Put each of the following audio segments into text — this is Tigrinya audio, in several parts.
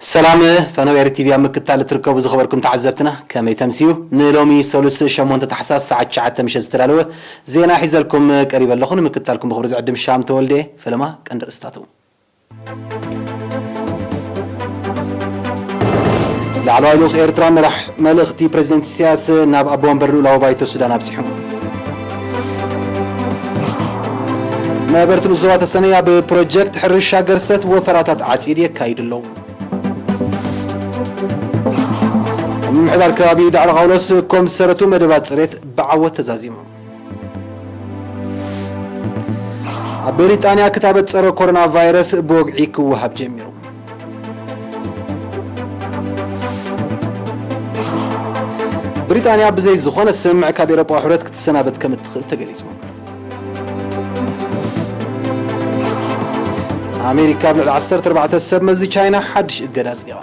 ሰላም፣ ፈነው ኤሪ ቲቪ ኣብ ምክትታል እትርከቡ ዝኸበርኩም ተዓዘብትና፣ ከመይ ተምስዩ? ንሎሚ ሰሉስ ሸሞንተ ታሕሳስ ሰዓት ትሽዓተ ምሸት ዝተዳለወ ዜና ሒዘልኩም ቀሪበ ኣለኹ። ንምክትታልኩም ብኽብሪ ዝዕድም ሻም ተወልደ። ፈለማ ቀንዲ ርእስታቱ። ላዕለዋይ ልኡኽ ኤርትራ መራሕ መልእኽቲ ፕሬዚደንት ኢሳያስ ናብ ኣቦ ወንበር ልኡላዊ ባይቶ ሱዳን ኣብጺሑ። ነበርቲ ንኡስ ዞባ ተሰነይ ኣብ ፕሮጀክት ሕርሻ ገርሰት ወፈራታት ዓጺድ የካይዱ ኣለዉ። ኣብ ምምሕዳር ከባቢ ዳዕሮ ቃውሎስ ኮም ዝሰረቱ መደባት ጽሬት ብዓወት ተዛዚሙ። ኣብ ብሪጣንያ ክታበት ጸረ ኮሮና ቫይረስ ብወግዒ ክወሃብ ጀሚሩ። ብሪጣንያ ብዘይ ዝኾነ ስምምዕ ካብ ኤውሮጳዊ ሕብረት ክትሰናበት ከም እትኽእል ተገሊጹ። ኣሜሪካ ኣብ ልዕሊ ዓሰርተ ኣርባዕተ ሰብ መዚ ቻይና ሓድሽ እገዳ ኣጽዲቓ።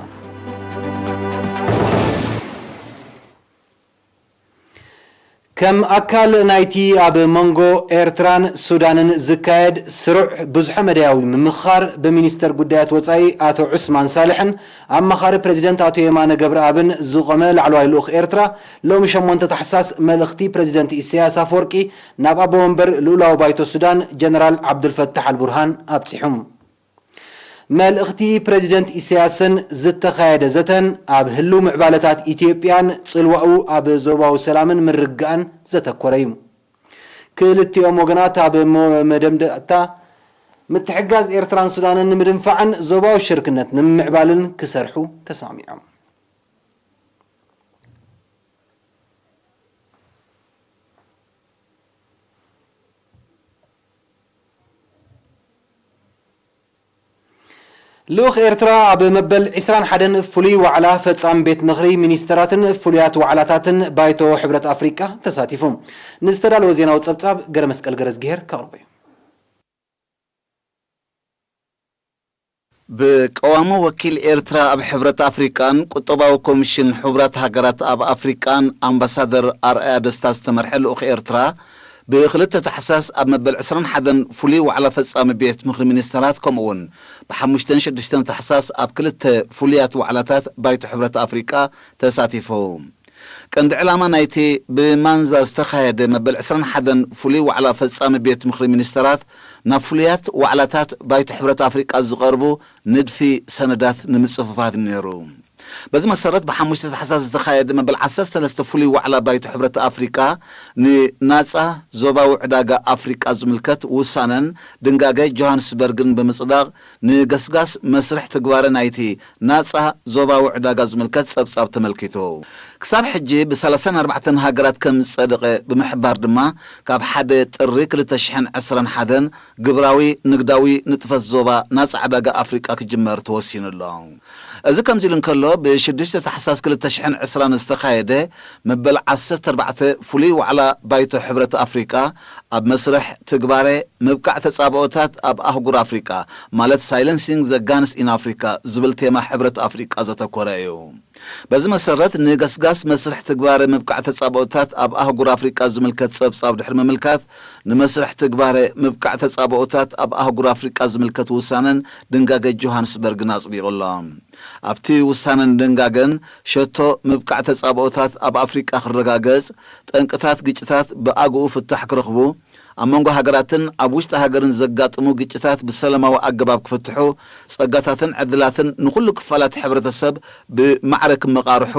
ከም ኣካል ናይቲ ኣብ መንጎ ኤርትራን ሱዳንን ዝካየድ ስሩዕ ብዙሐ መዳያዊ ምምኽኻር ብሚኒስተር ጉዳያት ወጻኢ ኣቶ ዑስማን ሳልሕን ኣማኻሪ ፕሬዚደንት ኣቶ የማነ ገብረኣብን ዝቖመ ላዕለዋይ ልኡኽ ኤርትራ ሎሚ ሸሞንተ ታሕሳስ መልእኽቲ ፕሬዚደንት ኢሳያስ ኣፈወርቂ ናብ ኣቦ ወንበር ልኡላዊ ባይቶ ሱዳን ጀነራል ዓብዱልፈታሕ ኣልቡርሃን ኣብጺሑ። መልእኽቲ ፕሬዚደንት ኢሳያስን ዝተኻየደ ዘተን ኣብ ህልው ምዕባለታት ኢትዮጵያን ጽልዋኡ ኣብ ዞባዊ ሰላምን ምርግጋእን ዘተኮረ እዩ። ክልቲኦም ወገናት ኣብ ሞ-፣ መደምደእታ ምትሕግጋዝ ኤርትራን ሱዳንን ንምድንፋዕን ዞባዊ ሽርክነት ንምምዕባልን ክሰርሑ ተስማሚዖም። ልኡኽ ኤርትራ ኣብ መበል ዕስራን ሓደን ፍሉይ ዋዕላ ፈጻሚ ቤት ምኽሪ ሚኒስተራትን ፍሉያት ዋዕላታትን ባይቶ ሕብረት ኣፍሪቃ ተሳቲፉ። ንዝተዳለወ ዜናዊ ጸብጻብ ገረመስቀል ገረዝግሄር ከቕርቦ እዩ። ብቀዋሚ ወኪል ኤርትራ ኣብ ሕብረት ኣፍሪቃን ቁጠባዊ ኮሚሽን ሕቡራት ሃገራት ኣብ ኣፍሪቃን ኣምባሳደር ኣርኣያ ደስታ ዝተመርሐ ልኡኽ ኤርትራ፣ ብክልተ ታሕሳስ ኣብ መበል ዕስራን ሓደን ፍሉይ ዋዕላ ፈጻሚ ቤት ምኽሪ ሚኒስተራት፣ ከምኡ'ውን ብሓሙሽተን ሽዱሽተን ታሕሳስ ኣብ ክልተ ፍሉያት ዋዕላታት ባይቶ ሕብረት ኣፍሪቃ ተሳቲፉ። ቀንዲ ዕላማ ናይቲ ብማንዛ ዝተኻየደ መበል ዕስራን ሓደን ፍሉይ ዋዕላ ፈጻሚ ቤት ምኽሪ ሚኒስተራት፣ ናብ ፍሉያት ዋዕላታት ባይቶ ሕብረት ኣፍሪቃ ዝቐርቡ ንድፊ ሰነዳት ንምጽፍፋፍ ነይሩ። በዚ መሰረት፣ ብሓሙሽተ ታሕሳስ ዝተኻየደ መበል ዓሰርተ ሰለስተ ፍሉይ ዋዕላ ባይቶ ሕብረት ኣፍሪቃ፣ ንናጻ ዞባዊ ዕዳጋ ኣፍሪቃ ዝምልከት ውሳነን ድንጋገ ጆሃንስበርግን ብምጽዳቕ፣ ንገስጋስ መስርሕ ትግባረ ናይቲ ናጻ ዞባዊ ዕዳጋ ዝምልከት ጸብጻብ ተመልኪቱ። ክሳብ ሕጂ ብሰላሳን ኣርባዕተን ሃገራት ከም ዝጸደቐ ብምሕባር ድማ፣ ካብ ሓደ ጥሪ ክልተ ሽሕን ዕስራን ሓደን ግብራዊ ንግዳዊ ንጥፈት ዞባ ናጻ ዕዳጋ ኣፍሪቃ ክጅመር ተወሲኑ ኣሎ። እዚ ከምዚ ኢሉ እንከሎ፣ ብሽዱሽተ ታሕሳስ ክልተ ሽሕን ዕስራን ዝተኻየደ መበል ዓሰርተ ኣርባዕተ ፍሉይ ዋዕላ ባይቶ ሕብረት ኣፍሪቃ፣ ኣብ መስርሕ ትግባረ ምብቃዕ ተጻብኦታት ኣብ ኣህጉር ኣፍሪቃ፣ ማለት Silencing the Guns in Africa ዝብል ቴማ ሕብረት ኣፍሪቃ ዘተኮረ እዩ። በዚ መሰረት፣ ንገስጋስ መስርሕ ትግባረ ምብቃዕ ተጻብኦታት ኣብ ኣህጉር ኣፍሪቃ ዝምልከት ጸብጻብ ድሕሪ ምምልካት፣ ንመስርሕ ትግባረ ምብቃዕ ተጻብኦታት ኣብ ኣህጉር ኣፍሪቃ ዝምልከት ውሳነን ድንጋገ ጆሃንስበርግን ኣጽዲቑ ኣሎ። ኣብቲ ውሳነን ድንጋገን፣ ሸቶ ምብቃዕ ተጻብኦታት ኣብ ኣፍሪቃ ክረጋገጽ፣ ጠንቅታት ግጭታት ብኣግኡ ፍታሕ ክረኽቡ፣ ኣብ መንጎ ሃገራትን ኣብ ውሽጢ ሃገርን ዘጋጥሙ ግጭታት ብሰላማዊ ኣገባብ ክፍትሑ፣ ጸጋታትን ዕድላትን ንኹሉ ክፋላት ሕብረተሰብ ብማዕረ ክመቓርሑ፣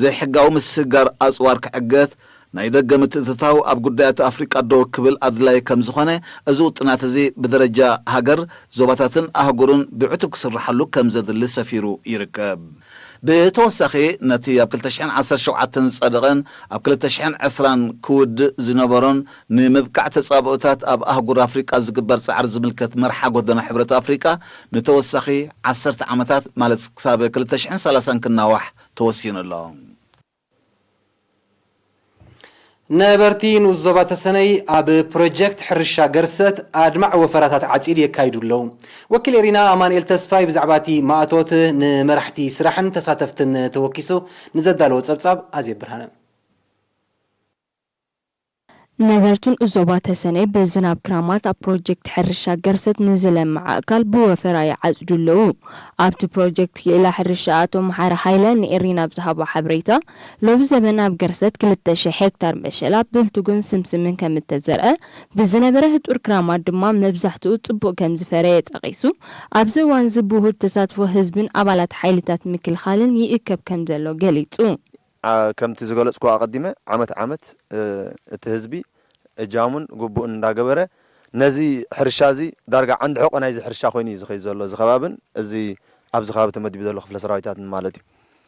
ዘይሕጋዊ ምስግጋር ኣጽዋር ክዕገት፣ ናይ ደገ ምትእትታው ኣብ ጉዳያት ኣፍሪቃ ደው ክብል ኣድላዪ ከም ዝኾነ፣ እዚ ውጥናት እዚ ብደረጃ ሃገር፣ ዞባታትን ኣህጉርን ብዕቱብ ክስርሓሉ ከም ዘድሊ ሰፊሩ ይርከብ። ብተወሳኺ፣ ነቲ ኣብ ክልተ ሽሕን ዓሰርተ ሸውዓተን ዝጸደቐን ኣብ ክልተ ሽሕን ዕስራን ክውድእ ዝነበሮን ንምብቃዕ ተጻብኦታት ኣብ ኣህጉር ኣፍሪቃ ዝግበር ጻዕሪ ዝምልከት መርሓ ጎደና ሕብረት ኣፍሪቃ፣ ንተወሳኺ ዓሰርተ ዓመታት፣ ማለት ክሳብ ክልተ ሽሕን ሰላሳን ክናዋሕ ተወሲኑ ኣሎ። ነበርቲ ንኡስ ዞባ ተሰነይ ኣብ ፕሮጀክት ሕርሻ ገርሰት ኣድማዕ ወፈራታት ዓጺድ የካይዱ ኣለዉ። ወኪል ኤሪና ኣማኑኤል ተስፋይ ብዛዕባ እቲ ማእቶት ንመራሕቲ ስራሕን ተሳተፍትን ተወኪሱ ንዘዳለዎ ጸብጻብ ኣዜብ ብርሃነ። ነበርቲ ንኡስ ዞባ ተሰነይ ብዝናብ ክራማት ኣብ ፕሮጀክት ሕርሻ ገርሰት ንዝለምዕ ኣእካል ብወፈራ ይዓጽዱ ኣለዉ። ኣብቲ ፕሮጀክት ክኢላ ሕርሻ ኣቶ መሓሪ ሃይለ ንኤሪና ብዝሃቦ ሓበሬታ፣ ሎሚ ዘበን ኣብ ገርሰት ክልተ ሽሕ ሄክታር መሸላ፣ ብልትጉን ስምስምን ከም እተዘርአ፣ ብዝነበረ ህጡር ክራማት ድማ መብዛሕትኡ ጽቡቕ ከም ዝፈረየ ጠቒሱ፣ ኣብዚ እዋንዚ ብውሁድ ተሳትፎ ህዝብን ኣባላት ሓይልታት ምክልኻልን ይእከብ ከም ዘሎ ገሊጹ። ዓ-፣ ከምቲ ዝገለጽኩ ኣቐዲመ፣ ዓመት ዓመት፣ እ፣ እቲ ህዝቢ እጃሙን ግቡእን እንዳገበረ፣ ነዚ ሕርሻ እዚ ዳርጋ ዓንዲ ሕቖ ናይዚ ሕርሻ ኮይኑ እዩ ዝኸይድ ዘሎ፣ እዚ ከባብን እዚ ኣብዚ ከባቢ ተመዲቡ ዘሎ ክፍለ ሰራዊታትን ማለት እዩ።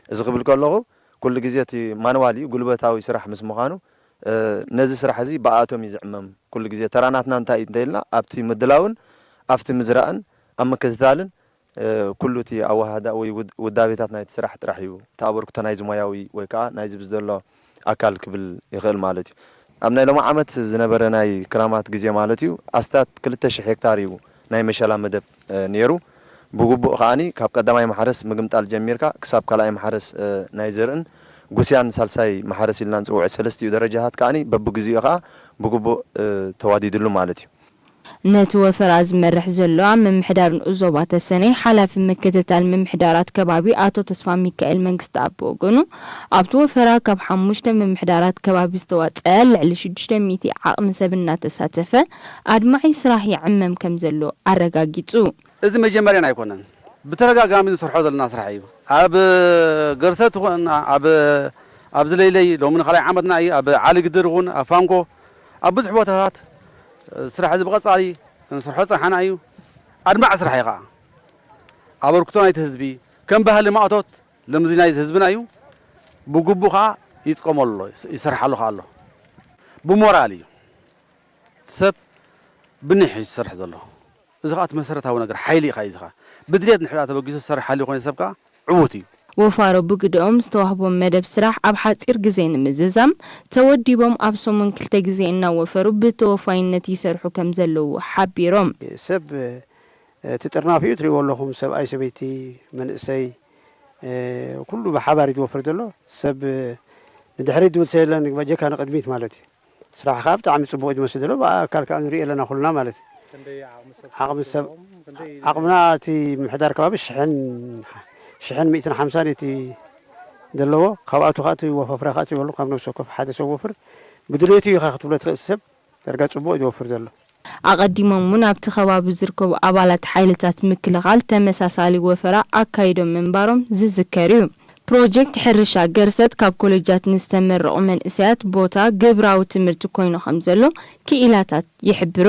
እዚ ክብል ከለኹ፣ ኩሉ ግዜ እቲ ማንዋል እዩ፣ ጉልበታዊ ስራሕ ምስ ምዃኑ፣ እ፣ ነዚ ስራሕ እዚ ብኣቶም እዩ ዝዕመም። ኩሉ ግዜ ተራ ናትና እንታይ እዩ እንተኢልና፣ ኣብቲ ምድላውን ኣብቲ ምዝራእን ኣብ ምክትታልን፣ እ፣ ኩሉ እቲ ኣወሃህዳ ወይ ውድ-፣ ውዳቤታት ናይቲ ስራሕ ጥራሕ እዩ እቲ ኣበርክቶ ናይዚ ሞያዊ ወይ ከዓ ናይዚ ብዝደሎ ኣካል ክብል ይኽእል ማለት እዩ። ኣብ ናይ ሎሚ ዓመት ዝነበረ ናይ ክራማት ግዜ ማለት እዩ፣ ኣስታት ክልተ ሽሕ ሄክታር እዩ ናይ መሸላ መደብ፣ እ፣ ነይሩ። ብግቡእ ከዓኒ ካብ ቀዳማይ ማሕረስ ምግምጣል ጀሚርካ ክሳብ ካልኣይ ማሕረስ፣ እ፣ ናይ ዘርእን ጉስያን ሳልሳይ ማሕረስ ኢልና ንጽውዖ ሰለስቲኡ ደረጃታት ከዓኒ በብግዚኡ ከኣ ብግቡእ፣ እ፣ ተዋዲድሉ ማለት እዩ። ነቲ ወፈራ ዝመርሕ ዘሎ ኣብ ምምሕዳር ንኡስ ዞባ ተሰነይ ሓላፊ ምክትታል ምምሕዳራት ከባቢ ኣቶ ተስፋ ሚካኤል መንግስተኣብ ብወገኑ፣ ኣብቲ ወፈራ ካብ ሓሙሽተ ምምሕዳራት ከባቢ ዝተዋጸኣ ልዕሊ ሽዱሽተ ሚእቲ ዓቕሚ ሰብ እናተሳተፈ ኣድማዒ ስራሕ ይዕመም ከም ዘሎ ኣረጋጊጹ። እዚ መጀመርያና ኣይኮነን። ብተደጋጋሚ ንሰርሖ ዘለና ስራሕ እዩ። ኣብ ገርሰት ይኹን ኣብ፣ ኣብዚ ለይለይ ሎሚ ንኻልኣይ ዓመትና እዩ። ኣብ ዓሊ ግድር ይኹን ኣብ ፋንጎ ኣብ ብዙሕ ቦታታት ስራሕ እዚ ብቐጻሊ ክንሰርሖ ዝጸናሕና እዩ። ኣድማዒ ስራሕ እዩ ኸዓ። ኣበርክቶ ናይቲ ህዝቢ ከም ባህሊ ማእቶት ልምዚ ናይዚ ህዝብና እዩ። ብግቡእ ኸዓ ይጥቀመሉ ኣሎ፣ ይሰርሓሉ ኸዓ ኣሎ። ብሞራል እዩ። ሰብ ብኒሕ እዩ ዝሰርሕ ዘሎ። እዚ ኸዓ እቲ መሰረታዊ ነገር ሓይሊ እዩ ኸዓ እዩ። እዚ ኸዓ ብድሌት እንድሕር ተበጊሱ ዝሰርሕ ሓይሊ ኮይኑ ሰብ ከኣ ዕዉት እዩ። ወፋሮ ብግደኦም ዝተዋህቦም መደብ ስራሕ ኣብ ሓጺር ግዜ ንምዝዛም ተወዲቦም ኣብ ሰሙን ክልተ ግዜ እናወፈሩ ብተወፋይነት ይሰርሑ ከም ዘለዉ ሓቢሮም። ሰብ፣ እ፣ እቲ ጥርናፊኡ ትሪእዎ ኣለኹም፣ ሰብኣይ ሰበይቲ መንእሰይ፣ እ፣ ኩሉ ብሓባር እዩ ዝወፍር ዘሎ። ሰብ ንድሕሪት ዝብል ሰብ የለን፣ በጀካ ንቕድሚት ማለት እዩ። ስራሕ ከዓ ብጣዕሚ ጽቡቕ እዩ ዝመስል ዘሎ፣ ብኣካል ከዓ ንሪኦ ኣለና ኩልና ማለት እዩ። ክንደይ ዓቕሚ ሰብ ዓቕሚ ሰብ፣ ክህልዎም፣ ክንደይ ዓቕምና እቲ ምምሕዳር ከባቢ ሽሕን፣ ሽሕን ሚእትን ሓምሳን እቲ ዘለዎ፣ ካብኣቱ ከዓ እቲ ወፈፍራ ከዓ እቲ ይበሉ፣ ካብ ነብሲ ወከፍ ሓደ ሰብ ወፍር ብድሌቱ ኢኻ ክትብሎ ትኽእል ሰብ ዳርጋ ጽቡቕ እዩ ዝወፍር ዘሎ። ኣቐዲሞም እውን ኣብቲ ከባቢ ዝርከቡ ኣባላት ሓይልታት ምክልኻል ተመሳሳሊ ወፈራ ኣካይዶም ምንባሮም ዝዝከር እዩ። ፕሮጀክት ሕርሻ ገርሰት ካብ ኮሌጃት ንዝተመረቑ መንእሰያት ቦታ ግብራዊ ትምህርቲ ኮይኑ ከም ዘሎ ክኢላታት ይሕብሩ።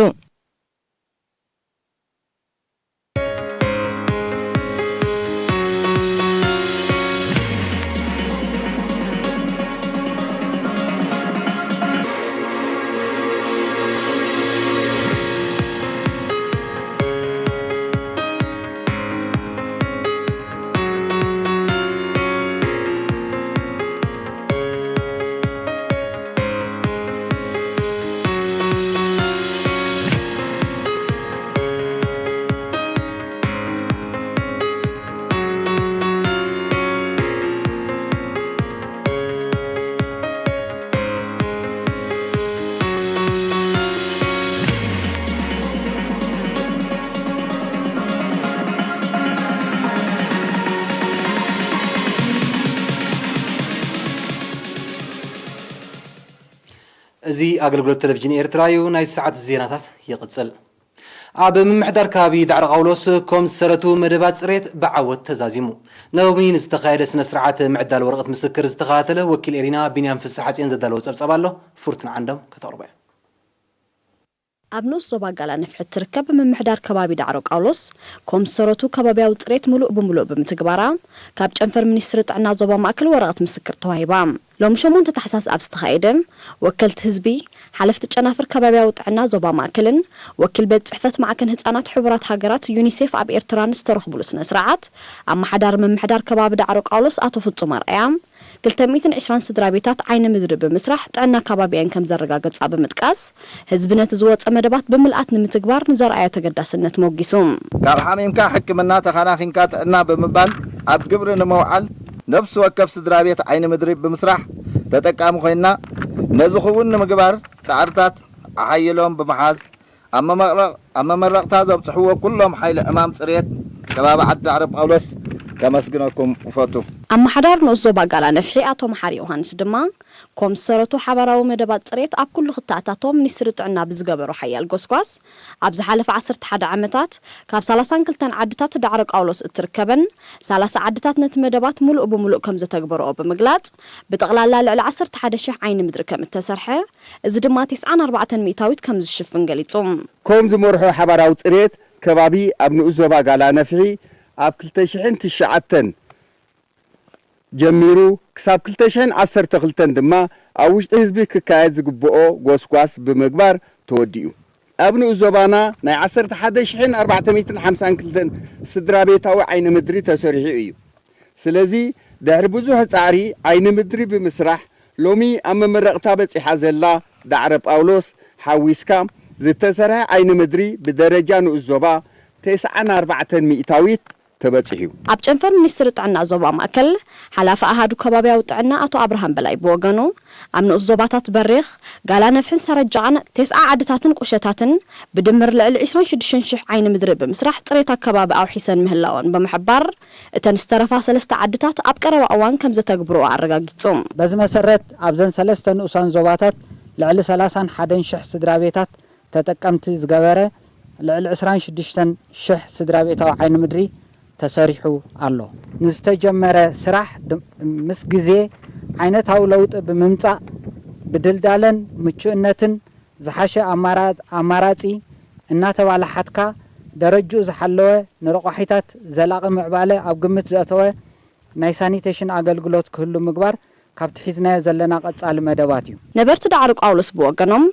እዚ ኣገልግሎት ቴሌቪዥን ኤርትራ እዩ። ናይ ሰዓት ዜናታት ይቕጽል። ኣብ ምምሕዳር ከባቢ ዳዕሮ ቃውሎስ ኮም ዝሰረቱ መደባት ጽሬት ብዓወት ተዛዚሙ። ሎሚ ንዝተኻየደ ስነ ስርዓት ምዕዳል ወረቐት ምስክር ዝተኸታተለ ወኪል ኤሪና ቢንያም ፍስሓጽዮን ዘዳለዎ ጸብጻብ ኣሎ። ፍርቱና ዓንዶም ከተቕርቦ እያ። ኣብ ንኡስ ዞባ ጋላ ንፍሒ እትርከብ ምምሕዳር ከባቢ ዳዕሮ ቃውሎስ ኮም ዝሰረቱ ከባቢያዊ ጽሬት ምሉእ ብምሉእ ብምትግባራ ካብ ጨንፈር ሚኒስትሪ ጥዕና ዞባ ማእከል ወረቐት ምስክር ተዋሂባ። ሎም ሸሞንተ ታሕሳስ ኣብ ዝተኻየደ ወከልቲ ህዝቢ፣ ሓለፍቲ ጨናፍር ከባቢያዊ ጥዕና ዞባ ማእከልን ወኪል ቤት ጽሕፈት ማዕከን ህጻናት ሕቡራት ሃገራት ዩኒሴፍ ኣብ ኤርትራን ዝተረኽብሉ ስነ ስርዓት፣ ኣመሓዳሪ ምምሕዳር ከባቢ ዳዕሮ ቃውሎስ ኣቶ ፍጹም ኣርኣያ፣ ክልተ ሚእትን ዕስራን ስድራ ቤታት ዓይኒ ምድሪ ብምስራሕ ጥዕና ከባቢኣን ከም ዘረጋገጻ ብምጥቃስ፣ ህዝቢ ነቲ ዝወጸ መደባት ብምልኣት ንምትግባር ንዘርኣዮ ተገዳስነት ሞጊሱ። ካብ ሓሚምካ ሕክምና፣ ተኻናኺንካ ጥዕና ብምባል ኣብ ግብሪ ንምውዓል ነፍሲ ወከፍ ስድራ ቤት ዓይኒ ምድሪ ብምስራሕ ተጠቃሚ ኮይንና፣ ነዚ ክውን ንምግባር ጻዕርታት ኣሓይሎም ብምሓዝ ኣብ መመረቕ-፣ ኣብ መመረቕታ ዘብጽሕዎ ኩሎም ሓይሊ ዕማም ጽሬት ከባቢ ዓዲ ዳዕሮ ጳውሎስ ከመስግነኩም እፈቱ። ኣመሓዳሪ ንኡስ ዞባ ጋላ ነፍሒ ኣቶ መሓሪ ዮሃንስ ድማ፣ ኮም ዝሰረቱ ሓባራዊ መደባት ጽሬት ኣብ ኩሉ ክተኣታቶ ሚኒስትሪ ጥዕና ብዝገበሮ ሓያል ጎስጓስ፣ ኣብ ዝሓለፈ ዓሰርተ ሓደ ዓመታት ካብ ሰላሳን ክልተን ዓድታት ዳዕሮ ቃውሎስ እትርከበን ሰላሳ ዓድታት ነቲ መደባት ምሉእ ብምሉእ ከም ዘተግበረኦ ብምግላጽ፣ ብጠቕላላ ልዕሊ ዓሰርተ ሓደ ሽሕ ዓይኒ ምድሪ ከም እተሰርሐ፣ እዚ ድማ ተስዓን ኣርባዕተን ሚእታዊት ከም ዝሽፍን ገሊጹ። ኮም ዝመርሖ ሓባራዊ ጽሬት ከባቢ ኣብ ንኡስ ዞባ ጋላ ነፍሒ ኣብ ክልተ ሽሕን ትሽዓተን ጀሚሩ ክሳብ ክልተ ሽሕን ዓሰርተ ክልተን ድማ ኣብ ውሽጢ ህዝቢ ክካየድ ዝግብኦ ጎስጓስ ብምግባር ተወዲኡ። ኣብ ንኡስ ዞባና ናይ ዓሰርተ ሓደ ሽሕን ኣርባዕተ ሚእትን ሓምሳን ክልተን ስድራ ቤታዊ ዓይኒ ምድሪ ተሰሪሑ እዩ። ስለዚ ድሕሪ ብዙሕ ጻዕሪ ዓይኒ ምድሪ ብምስራሕ ሎሚ ኣብ መመረቕታ በጺሓ ዘላ ዳዕረ ጳውሎስ ሓዊስካ ዝተሰርሐ ዓይኒ ምድሪ ብደረጃ ንኡስ ዞባ ተስዓን ኣርባዕተን ሚእታዊት ተበጺሑ። ኣብ ጨንፈር ሚኒስትሪ ጥዕና ዞባ ማእከል ሓላፊ ኣሃዱ ከባብያዊ ጥዕና ኣቶ ኣብርሃም በላይ ብወገኑ፣ ኣብ ንኡስ ዞባታት በሪኽ፣ ጋላ ነፍሕን ሰረጃቓን ተስዓ ዓድታትን ቁሸታትን ብድምር ልዕሊ ዕስራን ሽዱሽተን ሽሕ ዓይኒ ምድሪ ብምስራሕ ጽሬት ኣከባቢ ኣውሒሰን ምህላወን ብምሕባር፣ እተን ዝተረፋ ሰለስተ ዓድታት ኣብ ቀረባ እዋን ከም ዘተግብርኦ ኣረጋጊጹ። በዚ መሰረት ኣብዘን ሰለስተ ንኡሳን ዞባታት ልዕሊ ሰላሳን ሓደን ሽሕ ስድራ ቤታት ተጠቀምቲ ዝገበረ ልዕሊ ዕስራን ሽዱሽተን ሽሕ ስድራ ቤታዊ ዓይኒ ምድሪ ተሰሪሑ ኣሎ። ንዝተጀመረ ስራሕ ድ-፣ ምስ ግዜ ዓይነታዊ ለውጢ ብምምጻእ ብድልዳለን ምቹእነትን ዝሓሸ ኣማራ-፣ ኣማራጺ እናተባላሓትካ ደረጅኡ ዝሓለወ ንረቋሒታት ዘላቒ ምዕባለ ኣብ ግምት ዘእተወ ናይ ሳኒቴሽን ኣገልግሎት ክህሉ ምግባር ካብቲ ሒዝናዮ ዘለና ቀጻሊ መደባት እዩ። ነበርቲ ዳዕሮ ጳውሎስ ብወገኖም፣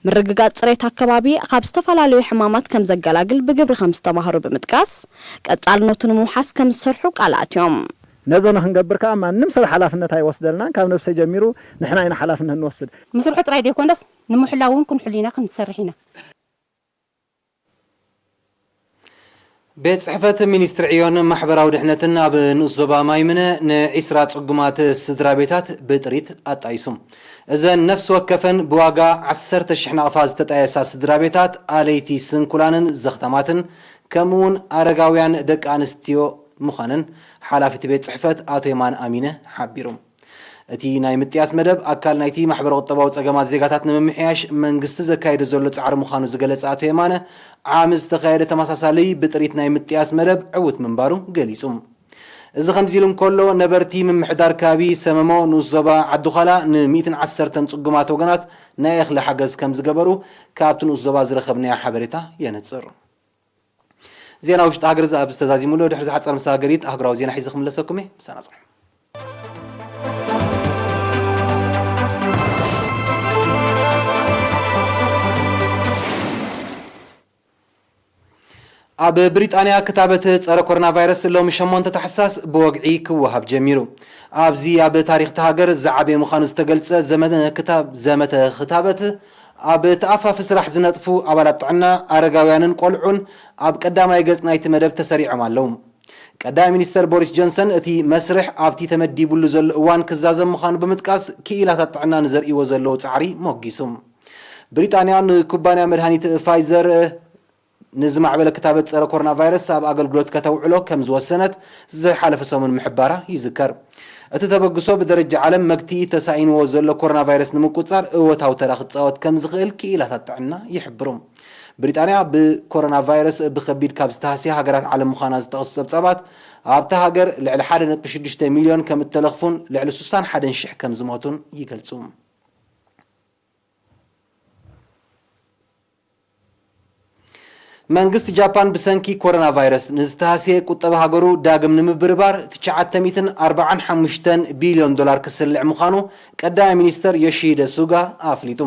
ምርግጋጽ ጽሬት ኣከባቢ ካብ ዝተፈላለዩ ሕማማት ከም ዘገላግል ብግብሪ ከም ዝተማህሩ ብምጥቃስ፣ ቀጻልነቱ ንምውሓስ ከም ዝሰርሑ ቃል ኣትዮም። ነዞ ንክንገብር ከኣ ማንም ሰብ ሓላፍነት ኣይወስደልናን። ካብ ነብሰይ ጀሚሩ ንሕና ኢና ሓላፍነት ንወስድ። ምስርሑ ጥራይ ዘይኮነስ ንምሕላው እውን ክንሕሉ ኢና ክንሰርሕ ኢና። ቤት ጽሕፈት ሚኒስትሪ ዕዮን ማሕበራዊ ድሕነትን ኣብ ንኡስ ዞባ ማይምነ ንዒስራ ጽጉማት ስድራ ቤታት ብጥሪት ኣጣይሱ። እዘን ነፍሲ ወከፈን ብዋጋ ዓሰርተ ሽሕ ናቕፋ ዝተጣየሳ ስድራ ቤታት ኣለይቲ ስንኩላንን ዘኽታማትን ከምኡውን ኣረጋውያን ደቂ ኣንስትዮ ምዃነን ሓላፊ እቲ ቤት ጽሕፈት ኣቶ የማነ ኣሚነ ሓቢሩ። እቲ ናይ ምጥያስ መደብ ኣካል ናይቲ ማሕበረ ቁጠባዊ ጸገማት ዜጋታት ንምምሕያሽ መንግስቲ ዘካየዶ ዘሎ ጻዕሪ ምዃኑ ዝገለጸ ኣቶ የማነ፣ ዓሚ ዝተኻየደ ተመሳሳሊ ብጥሪት ናይ ምጥያስ መደብ ዕዉት ምንባሩ ገሊጹ። እዚ ከምዚ ኢሉ እንከሎ፣ ነበርቲ ምምሕዳር ከባቢ ሰመሞ ንኡስ ዞባ ዓዲዃላ ን ሚእትን ዓሰርተን ጽጉማት ወገናት ናይ እኽሊ ሓገዝ ከም ዝገበሩ ካብቲ ንኡስ ዞባ ዝረኸብናዮ ሓበሬታ የነጽር። ዜና ውሽጢ ሃገር እዚ ኣብዚ ተዛዚሙ ኣሎ። ድሕሪ ዝሓጸረ መሰጋገሪት ኣህጉራዊ ዜና ሒዘ ክምለሰኩም እየ። ምሳና ጽንሑ። ኣብ ብሪጣንያ ክታበት ጸረ ኮሮና ቫይረስ ሎሚ ሸሞንተ ታሕሳስ ብወግዒ ክወሃብ ጀሚሩ። ኣብዚ ኣብ ታሪኽ እታ ሃገር ዝዓበየ ምዃኑ ዝተገልጸ ዘመተ ክታብ-፣ ዘመተ ክታበት፣ ኣብ ተኣፋፊ ስራሕ ዝነጥፉ ኣባላት ጥዕና፣ ኣረጋውያንን ቆልዑን ኣብ ቀዳማይ ገጽ ናይቲ መደብ ተሰሪዖም ኣለዉ። ቀዳማይ ሚኒስተር ቦሪስ ጆንሰን፣ እቲ መስርሕ ኣብቲ ተመዲቡሉ ዘሎ እዋን ክዛዘም ምዃኑ ብምጥቃስ፣ ክኢላታት ጥዕና ንዘርእይዎ ዘለዉ ጻዕሪ ሞጊሱ። ብሪጣንያ ንኩባንያ መድሃኒት ፋይዘር ንዝማዕበለ ክታበት ጸረ ኮሮና ቫይረስ ኣብ ኣገልግሎት ከተውዕሎ ከም ዝወሰነት ዝሓለፈ ሰሙን ምሕባራ ይዝከር። እቲ ተበግሶ ብደረጃ ዓለም መግትኢ ተሳኢንዎ ዘሎ ኮሮና ቫይረስ ንምቁጽጻር እወታዊ ተራ ክጻወት ከም ዝኽእል ክኢላታት ጥዕና ይሕብሩ። ብሪጣንያ ብኮሮና ቫይረስ ብኸቢድ ካብ ዝተሃስያ ሃገራት ዓለም ምዃና ዝጠቕሱ ጸብጻባት፣ ኣብታ ሃገር ልዕሊ ሓደ ነጥቢ ሽዱሽተ ሚልዮን ከም እተለኽፉን ልዕሊ ስሳን ሓደን ሽሕ ከም ዝሞቱን ይገልጹ። መንግስቲ ጃፓን ብሰንኪ ኮሮና ቫይረስ ንዝተሃስየ ቁጠባ ሃገሩ ዳግም ንምብርባር ትሽዓተ ሚእትን ኣርባዓን ሓሙሽተን ቢልዮን ዶላር ክስልዕ ምዃኑ ቀዳማይ ሚኒስተር ዮሺሂደ ሱጋ ኣፍሊጡ።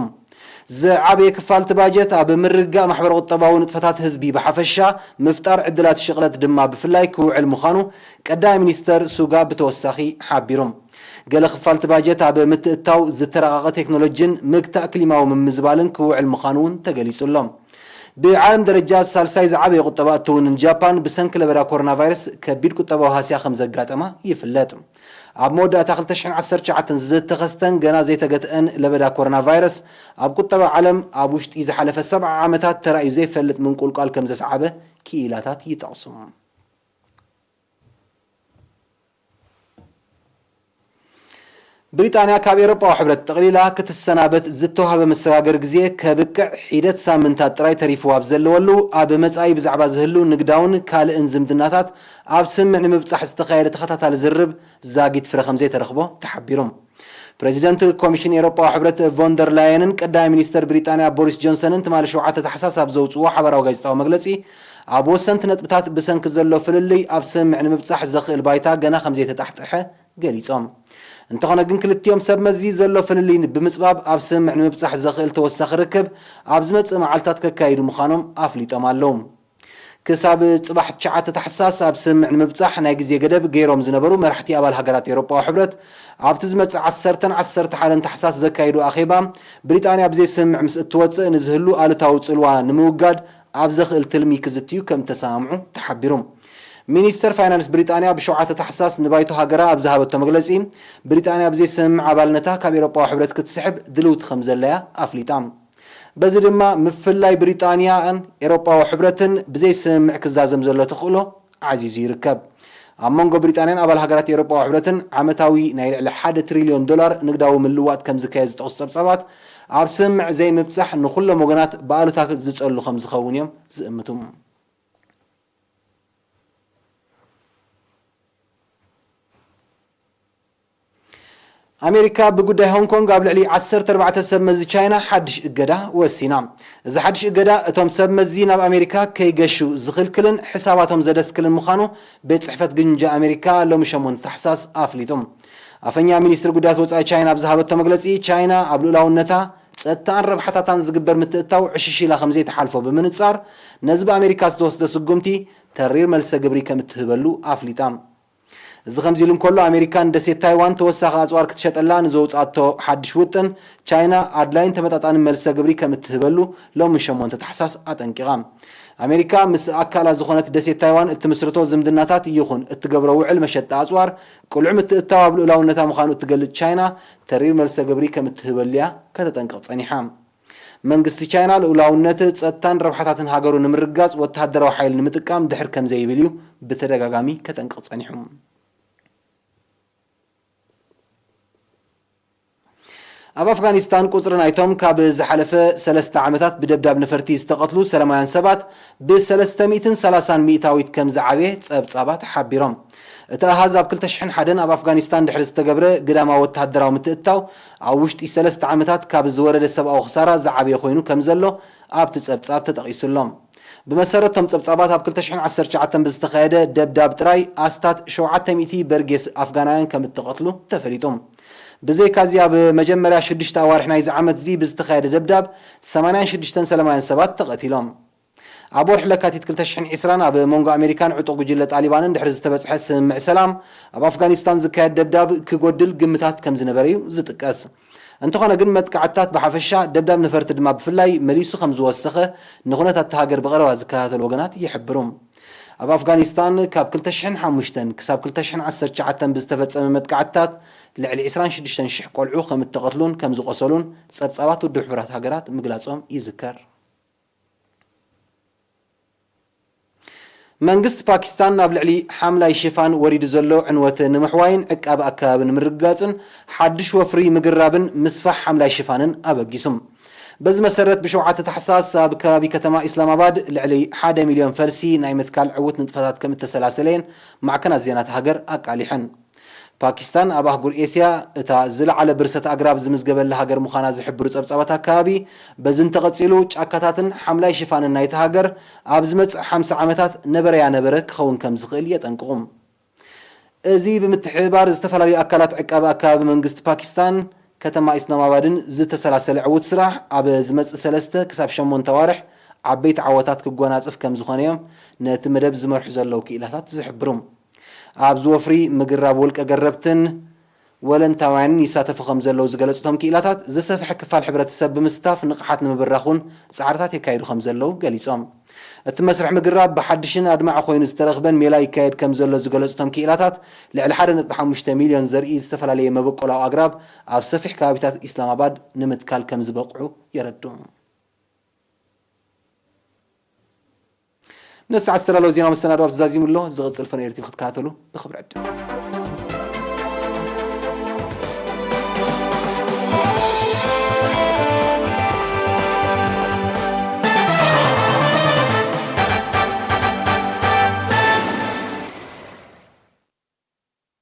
ዝዓበየ ክፋል እቲ ባጀት ኣብ ምርግጋእ ማሕበረ ቁጠባዊ ንጥፈታት ህዝቢ ብሓፈሻ፣ ምፍጣር ዕድላት ሽቕለት ድማ ብፍላይ ክውዕል ምዃኑ ቀዳማይ ሚኒስተር ሱጋ ብተወሳኺ ሓቢሩ። ገለ ክፋል እቲ ባጀት ኣብ ምትእትታው ዝተራቐቐ ቴክኖሎጂን ምግታእ ክሊማዊ ምምዝባልን ክውዕል ምዃኑ እውን ተገሊጹ ኣሎ። ብዓለም ደረጃ ሳልሳይ ዝዓበየ ቁጠባ እትውንን ጃፓን ብሰንኪ ለበዳ ኮሮና ቫይረስ ከቢድ ቁጠባዊ ሃስያ ከም ዘጋጠማ ይፍለጥ። ኣብ መወዳእታ ክልተ ሽሕን ዓሰርተ ትሽዓተን ዝተኸስተን ገና ዘይተገትአን ለበዳ ኮሮና ቫይረስ ኣብ ቁጠባ ዓለም ኣብ ውሽጢ ዝሓለፈ ሰብዓ ዓመታት ተራእዩ ዘይፈልጥ ምንቁልቋል ከም ዘስዓበ ክኢላታት ይጠቕሱ። ብሪጣንያ ካብ ኤውሮጳዊ ሕብረት ጠቕሊላ ክትሰናበት ዝተዋህበ መሰጋገሪ ግዜ ከብቅዕ ሒደት ሳምንታት ጥራይ ተሪፍዋ ኣብ ዘለወሉ፣ ኣብ መጻኢ ብዛዕባ ዝህሉ ንግዳውን ካልእን ዝምድናታት ኣብ ስምምዕ ንምብጻሕ ዝተኻየደ ተኸታታሊ ዝርርብ ዛጊት ፍረ ከም ዘይተረኽቦ ተሓቢሩ። ፕረዚደንት ኮሚሽን ኤውሮጳዊ ሕብረት ቮን ደር ላየንን ቀዳማይ ሚኒስተር ብሪጣንያ ቦሪስ ጆንሰንን ትማሊ ሸውዓተ ታሕሳስ ኣብ ዘውጽዎ ሓባራዊ ጋዜጣዊ መግለጺ፣ ኣብ ወሰንቲ ነጥብታት ብሰንኪ ዘሎ ፍልልይ ኣብ ስምምዕ ንምብጻሕ ዘኽእል ባይታ ገና ከም ዘይተጣሕጠሐ ገሊጾም። እንተኾነ ግን ክልቲኦም ሰብ መዚ ዘሎ ፍልልይ ብምጽባብ ኣብ ስምምዕ ንምብጻሕ ዘኽእል ተወሳኺ ርክብ ኣብ ዝመጽእ መዓልታት ከካይዱ ምዃኖም ኣፍሊጦም ኣለዉ። ክሳብ ጽባሕ ትሽዓተ ታሕሳስ ኣብ ስምምዕ ንምብጻሕ ናይ ግዜ ገደብ ገይሮም ዝነበሩ መራሕቲ ኣባል ሃገራት ኤውሮጳዊ ሕብረት፣ ኣብቲ ዝመጽእ ዓሰርተን ዓሰርተ ሓደን ታሕሳስ ዘካይዱ ኣኼባ፣ ብሪጣንያ ብዘይ ስምምዕ ምስ እትወጽእ ንዝህሉ ኣሉታዊ ጽልዋ ንምውጋድ ኣብ ዘኽእል ትልሚ ክዝትዩ ከም እተሰማምዑ ተሓቢሩ። ሚኒስተር ፋይናንስ ብሪጣንያ ብሸውዓተ ታሕሳስ ንባይቶ ሃገራ ኣብ ዝሃበቶ መግለጺ፣ ብሪጣንያ ብዘይ ስምምዕ ኣባልነታ ካብ ኤውሮጳዊ ሕብረት ክትስሕብ ድልውቲ ከም ዘለያ ኣፍሊጣ። በዚ ድማ ምፍላይ ብሪጣንያን ኤውሮጳዊ ሕብረትን ብዘይ ስምምዕ ክዛዘም ዘሎ ተኽእሎ ዓዚዙ ይርከብ። ኣብ መንጎ ብሪጣንያን ኣባል ሃገራት ኤውሮጳዊ ሕብረትን ዓመታዊ ናይ ልዕሊ ሓደ ትሪልዮን ዶላር ንግዳዊ ምልውዋጥ ከም ዝካየድ ዝጠቕሱ ጸብጻባት፣ ኣብ ስምምዕ ዘይምብጻሕ ንኹሎም ወገናት ብኣሉታ ዝጸሉ ከም ዝኸውን እዮም ዝእምቱ። ኣሜሪካ ብጉዳይ ሆንግ ኮንግ ኣብ ልዕሊ ዓሰርተ ኣርባዕተ ሰብ መዚ ቻይና ሓድሽ እገዳ ወሲና። እዚ ሓድሽ እገዳ እቶም ሰብ መዚ ናብ ኣሜሪካ ከይገሹ ዝኽልክልን ሕሳባቶም ዘደስክልን ምዃኑ ቤት ጽሕፈት ግምጃ ኣሜሪካ ሎሚ ሸሞንተ ታሕሳስ ኣፍሊጡ። ኣፈኛ ሚኒስትሪ ጉዳያት ወጻኢ ቻይና ኣብ ዝሃበቶ መግለጺ፣ ቻይና ኣብ ልኡላውነታ፣ ጸጥታን ረብሓታታን ዝግበር ምትእትታው ዕሽሽ ኢላ ከም ዘይትሓልፎ ብምንጻር፣ ነዚ ብኣሜሪካ ዝተወስደ ስጉምቲ ተሪር መልሰ ግብሪ ከም እትህበሉ ኣፍሊጣ። እዚ ከምዚ ኢሉ እንከሎ፣ ኣሜሪካ ንደሴት ታይዋን ተወሳኺ ኣጽዋር ክትሸጠላ ንዘውጽኣቶ ሓድሽ ውጥን፣ ቻይና ኣድላይን ተመጣጣንን መልሰ ግብሪ ከም እትህበሉ ሎሚ ሸሞንተ ታሕሳስ ኣጠንቂቓ። ኣሜሪካ ምስ ኣካላ ዝኾነት ደሴት ታይዋን እትምስርቶ ዝምድናታት ይኹን እትገብሮ ውዕል መሸጣ ኣጽዋር ቅሉዕ ምትእትታው ኣብ ልኡላውነታ ምዃኑ እትገልጽ ቻይና፣ ተሪር መልሰ ግብሪ ከም እትህበሉ እያ ከተጠንቅቕ ጸኒሓ። መንግስቲ ቻይና ልኡላውነት፣ ጸጥታን ረብሓታትን ሃገሩ ንምርግጋጽ ወተሃደራዊ ሓይሊ ንምጥቃም ድሕር ከም ዘይብል እዩ ብተደጋጋሚ ከጠንቅቕ ጸኒሑ። ኣብ ኣፍጋኒስታን ቁጽሪ ናይቶም ካብ ዝሓለፈ ሰለስተ ዓመታት ብደብዳብ ነፈርቲ ዝተቐትሉ ሰላማውያን ሰባት ብሰለስተ ሚእትን ሰላሳን ሚእታዊት ከም ዝዓበየ ጸብጻባት ሓቢሮም። እቲ ኣሃዝ ኣብ ክልተ ሽሕን ሓደን ኣብ ኣፍጋኒስታን ድሕሪ ዝተገብረ ግዳማዊ ወተሃደራዊ ምትእትታው ኣብ ውሽጢ ሰለስተ ዓመታት ካብ ዝወረደ ሰብኣዊ ክሳራ ዝዓበየ ኮይኑ ከም ዘሎ ኣብቲ ጸብጻብ ተጠቒሱ ኣሎ። ብመሰረት እቶም ጸብጻባት፣ ኣብ ክልተ ሽሕን ዓሰርተ ትሽዓተን ብዝተኻየደ ደብዳብ ጥራይ ኣስታት ሸውዓተ ሚእቲ በርጌስ ኣፍጋናውያን ከም እተቐትሉ ተፈሊጡ። ብዘይካዚ፣ ኣብ መጀመርያ ሽዱሽተ ኣዋርሕ ናይዚ ዓመት እዚ ብዝተኻየደ ደብዳብ ሰማንያን ሽዱሽተን ሰላማውያን ሰባት ተቐቲሎም። ኣብ ወርሒ ለካቲት ክልተ ሽሕን ዕስራን ኣብ መንጎ ኣሜሪካን ዕጡቕ ጉጅለ ጣሊባንን ድሕሪ ዝተበጽሐ ስምምዕ ሰላም፣ ኣብ ኣፍጋኒስታን ዝካየድ ደብዳብ ክጎድል ግምታት ከም ዝነበረ እዩ ዝጥቀስ። እንተኾነ ግን፣ መጥቃዕትታት ብሓፈሻ፣ ደብዳብ ነፈርቲ ድማ ብፍላይ መሊሱ ከም ዝወሰኸ ንኹነታት እታ ሃገር ብቐረባ ዝከታተሉ ወገናት ይሕብሩ። ኣብ ኣፍጋኒስታን ካብ ክልተ ሽሕን ሓሙሽተን ክሳብ ክልተ ሽሕን ዓሰርተ ትሽዓተን ብዝተፈጸመ መጥቃዕትታት ልዕሊ ዕስራን ሽዱሽተን ሽሕ ቆልዑ ከም እተቐትሉን ከም ዝቖሰሉን ጸብጻባት ውድብ ሕቡራት ሃገራት ምግላጾም ይዝከር። መንግስቲ ፓኪስታን ኣብ ልዕሊ ሓምላይ ሽፋን ወሪዱ ዘሎ ዕንወት ንምሕዋይን ዕቃበ ኣከባቢ ንምርግጋጽን ሓድሽ ወፍሪ ምግራብን ምስፋሕ ሓምላይ ሽፋንን ኣበጊሱ። በዚ መሰረት፣ ብሸውዓተ ታሕሳስ ኣብ ከባቢ ከተማ ኢስላማባድ ልዕሊ ሓደ ሚልዮን ፈልሲ ናይ ምትካል ዕዉት ንጥፈታት ከም እተሰላሰለየን ማዕከናት ዜና እታ ሃገር ኣቃሊሐን። ፓኪስታን ኣብ ኣህጉር ኤስያ እታ ዝለዓለ ብርሰት ኣግራብ ዝምዝገበላ ሃገር ምዃና ዝሕብሩ ጸብጻባት ኣከባቢ፣ በዚ እንተቐጺሉ፣ ጫካታትን ሓምላይ ሽፋንን ናይታ ሃገር ኣብ ዝመጽእ ሓምሳ ዓመታት ነበረያ ነበረ ክኸውን ከም ዝኽእል የጠንቅቑ። እዚ ብምትሕብባር ዝተፈላለዩ ኣካላት ዕቃበ ኣከባቢ መንግስቲ ፓኪስታን፣ ከተማ ኢስላማባድን ዝተሰላሰለ ዕዉት ስራሕ፣ ኣብ ዝመጽእ ሰለስተ ክሳብ ሸሞንተ ኣዋርሕ ዓበይቲ ዓወታት ክጎናጽፍ ከም ዝኾነ እዮም ነቲ መደብ ዝመርሑ ዘለዉ ክኢላታት ዝሕብሩ። ኣብዚ ወፍሪ፣ ምግራብ ውልቀ ገረብትን ወለንታውያንን ይሳተፉ ከም ዘለዉ ዝገለጹ እቶም ክኢላታት፣ ዝሰፍሐ ክፋል ሕብረተሰብ ብምስታፍ ንቕሓት ንምብራኽ እውን ጻዕርታት የካይዱ ከም ዘለዉ ገሊጾም። እቲ መስርሕ ምግራብ ብሓድሽን ኣድማዒ ኮይኑ ዝተረኽበን ሜላ ይካየድ ከም ዘሎ ዝገለጹ እቶም ክኢላታት፣ ልዕሊ ሓደ ነጥቢ ሓሙሽተ ሚልዮን ዘርኢ ዝተፈላለየ መበቆላዊ ኣግራብ ኣብ ሰፊሕ ከባቢታት ኢስላማባድ ንምትካል ከም ዝበቕዑ የረድኡ። ንሰዓት ዝተዳለወ ዜና መስተናዶ ኣብ ተዛዚሙ ኣሎ። ዝቕጽል ፈነው ኤሪ ቲቪ ክትከታተሉ ብኽብሪ ዕድም።